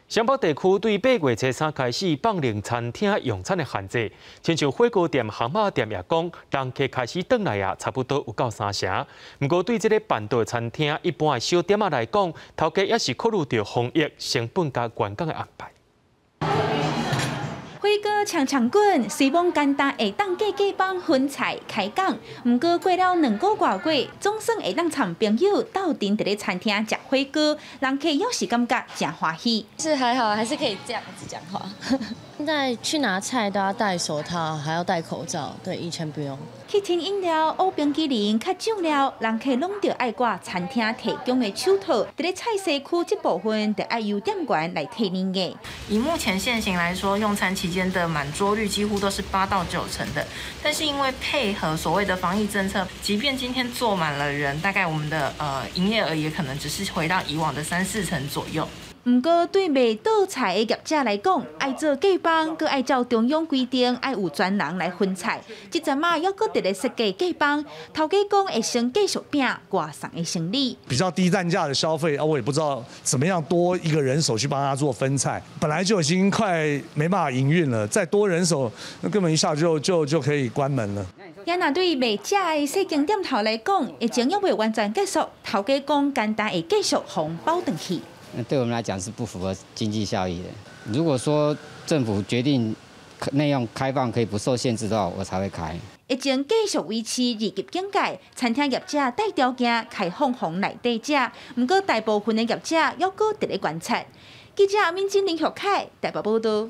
雙北地區對8月初3開始放寬餐廳用餐的限制，親像火鍋店、烘肉店也講，人客開始轉來啊，差不多有夠三成。毋過對這个辦桌餐廳一般的小店仔來講，頭家也是考慮著防疫成本佮員工的安排。火鍋衝衝滾，雖罔簡單會當隔隔幫分菜開講，毋過過了2個外月，總算會當參朋友鬥陣佇咧餐廳食火鍋，人客猶是感覺誠歡喜。是還好，還是可以這樣子講話。現在去拿菜都要戴手套，還要戴口罩，對，以前不用。去添飲料、烏冰淇淋較少了，人客攏著愛掛餐廳提供的手套。佇咧菜色區這部分，著愛由店員來替你的。以目前現行來說，用餐期間的滿桌率幾乎都是8到9成的。但是因為配合所謂的防疫政策，即便今天坐滿了人，大概我們的營業額也可能只是回到以往的三四成左右。毋過對賣桌菜的業者來講，愛做隔幫，閣愛照中央規定，愛有專人來分菜。這陣仔猶閣佇咧設計隔幫，頭家講會先繼續拼外送的生意。比較低單價的消費啊，我也不知道怎麼樣多一個人手去幫他做分菜，本來就已經快沒辦法營運了，再多人手，那根本一下就可以關門了。也若對賣食的細間店頭來講，疫情猶未完全結束，頭家講簡單會繼續予包轉去。那對我們來講是不符合經濟效益的。如果說政府決定內用開放可以不受限制的話，我才會開。疫情繼續維持二級警戒，餐廳業者帶條件開放予內底食，毋過大部分的業者猶閣佇咧觀察。記者阿敏珍、林學凱台北報道。